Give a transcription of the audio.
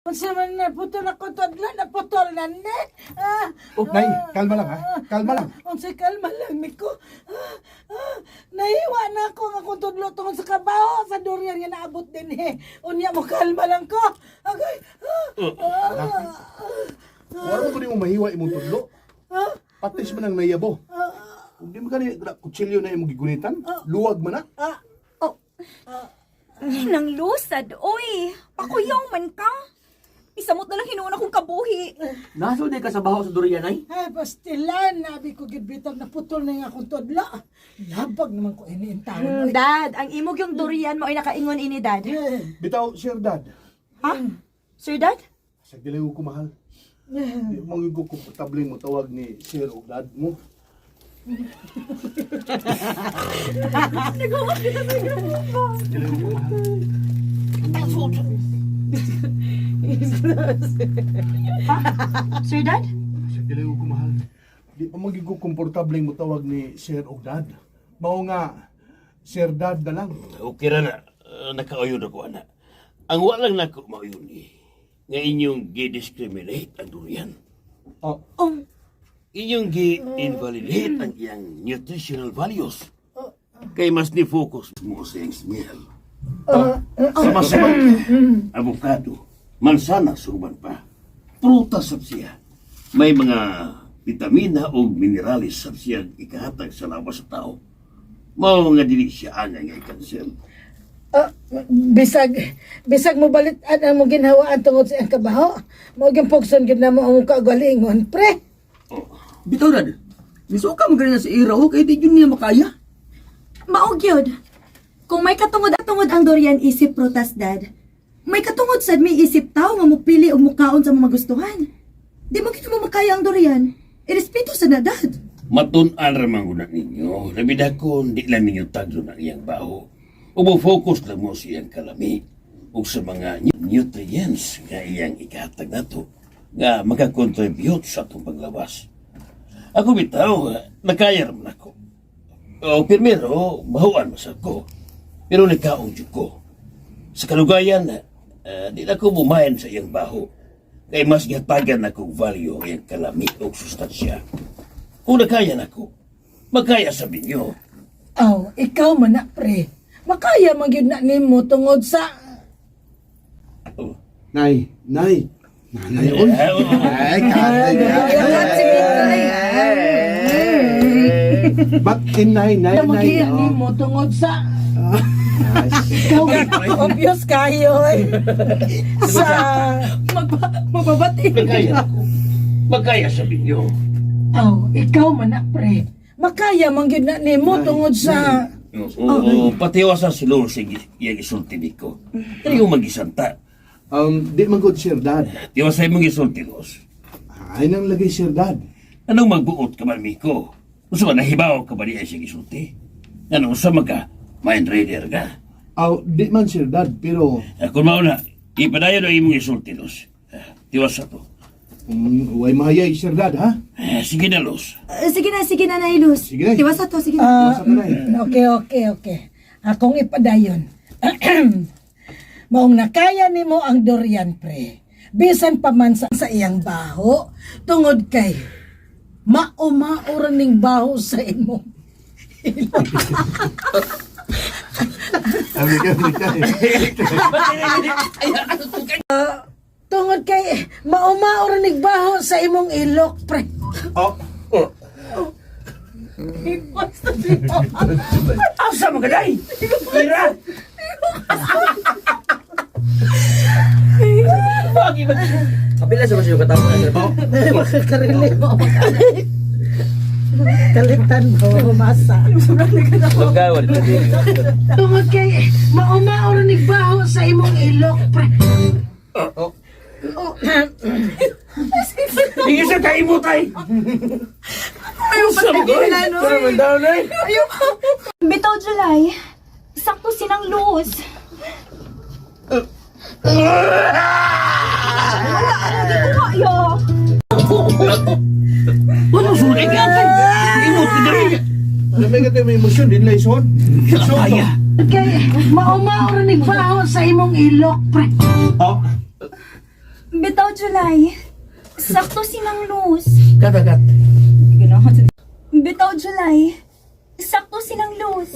Unsa man na putol ako tudlo, naputol na ni. Ah, Oh, Nay, kalma lang ha. Kalma lang. Unsay kalma lang niko. Ah, ah, nahiwa na ako nga akong tudlo tungod sa kabaho sa durian nga naabot din eh. Unya mo kalma lang ko. Agay. Ah, ah, Wala mo ko mo mahiwa imong tudlo. ah, Patis man ang nayabo. Kung di mo gani kutsilyo na imong gigunitan, luwag man na. ah. Oh. Nang lusad, oy. Pakuyaw man ka. Isamot na lang hinuon akong kabuhi. Naso di ka sa baho sa durian ay? Ay, pastilan, nabi ko gid bitag naputol na nga akong tudlo. Labag naman ko ini in taon. Mm, Dad, ang imog yung durian mo ay nakaingon ini, Dad. Bitaw, Sir Dad. Ha? Sir Dad? Sa dili ko mahal. Di mo ko komportable mo tawag ni Sir o Dad mo. Dili ko mahal. Sir Dad? Sa dili ko mahal. Di pa man ko komportable mo tawag ni Sir o Dad. Mao nga Sir Dad na lang. Okay ra na, nakauyon ako ana. Ang walang nako mauyon ni nga inyong gi-discriminate ang durian. Oh, Oh, Inyong gi-invalidate ang iyang nutritional values. Kay mas ni focus mo sa iyang smell. Sa masama, avocado, mansanas uban pa. Prutas sab siya. May mga vitamina o minerales sab siya ikahatag sa lawas sa tao. Mao nga dili siya angay nga i-cancel. Ah, bisag bisag mo balit an ang mo ginhawaan tungod sa iyang kabaho. Mao gyud pugson gyud namo ang kagalingon, pre. Bitaw dad. Misuka mo ganyan sa ira oh, kay di yun niya makaya. Maog yun. Kung may katungod tungod ang durian isip prutas, Dad. May katungod sad may isip tao nga mupili og mukaon sa mga magustuhan. Di mo kita mo makaya ang durian. Irespeto sa na, Dad. Matun-an ra man gud na ninyo. Labi na kung di lang ninyo taglo ng iyang baho. Ug focus lang mo sa iyang kalami ug sa mga nutrients nga iyang ikahatag nato nga makakontribute sa atong paglawas. Ako bitaw, nakaya ra man ako. O primero, bahuan man sad ko. Pero nagkaong jud ko. Sa kalugayan, di na ko bumayan sa iyang baho. Kay mas gihatagan akong value ang iyang kalami ug sustansya. Kung nakaya nako, makaya sa ninyo. Aw, ikaw man na, pre. Makaya man gyud na nimo tungod sa Oh. Nay, nay. Nanay oy. Eh, oo. Ay, katay. Lahat si Mito, ay. Ba't in nay, nay, nay? Maghiya oh. nimo tungod sa ikaw obvious kayo eh. Sa Magbabati. Makaya nako. Makaya sa ninyo. Aw, ikaw man na, pre. Makaya man gyud na nimo tungod sa Oo, patiwa sa silong sa iyang isulti niko. Kaya yung magisanta. Di man good Sir Dad. Tiwa sa imong isulti, Los. Ay nang lagay Sir Dad. Anong magbuot ka man, Miko? Unsa ba nahibaw ka ba niya siyang isulti? Ano, unsa man ka? Mind reader ka? Aw, di man Sir Dad, pero Kung mauna, ipadayon ang imong isulti, Los. Tiwa sa to. way mahayay Sir Dad, ha? Sige na, Los. Sige na, Nay Luz. Sige na. Tiwasa to, sige na. Ah, Basta ka na eh. okay. Akong ipadayon. Maong nakaya nimo ang durian, pre. Bisan pa man sa iyang baho, tungod kay maumao ra ning baho sa imo. Abi ka, abi ka. Tungod kay maumao ra ning baho sa imong ilok, pre. Oh, Asa mo ka, day? Ira! Kapila sa masyo katawa na sir. Makakarili mo. Kalitan mo, humasa. Lugawan. Tungod kay maumao ra ning baho sa imong ilok, pre. Oh. Oh. Hindi siya kaimutay! Ayaw Asa mo ka? Ayaw Bitaw, July. Sakto sinang Luz. Wala, ano, di ko kaya. Ano sulit ka? Imot ka rin! Lamay ka tayo may emosyon, din lang ison. Kaya! Kay maumao ra ning baho sa imong ilok, pre. Oh, Bitaw, July. Sakto si Mang Luz. Katagat. Bitaw, July. Sakto silang Luz.